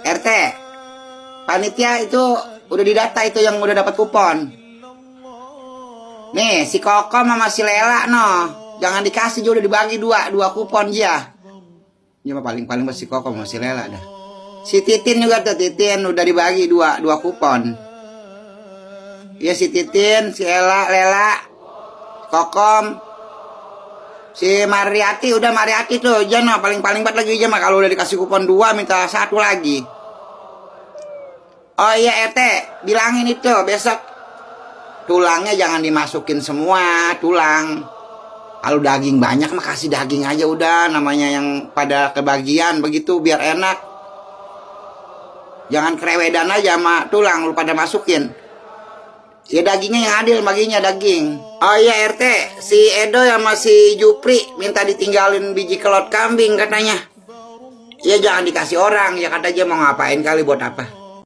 RT, panitia itu udah didata itu yang udah dapat kupon. Nih, si Kokom sama si Lela jangan dikasih juga, udah dibagi dua kupon dia. Dia mah paling si Kokom sama si Lela dah. Si Titin juga tuh, Titin udah dibagi dua kupon. Iya, si Titin, si Lela, Kokom, si Mariati tuh, jangan paling banget lagi aja mah kalau udah dikasih kupon 2 minta 1 lagi. Oh iya RT, bilangin itu besok tulangnya jangan dimasukin semua tulang. Kalau daging banyak mah kasih daging aja udah, namanya yang pada kebagian begitu biar enak. Jangan kerewedan aja sama tulang lu pada masukin. Ya dagingnya yang adil baginya daging. Oh iya RT, si Edo sama si Jupri minta ditinggalin biji kelot kambing katanya. Ya jangan dikasih orang, ya kata aja mau ngapain kali buat apa.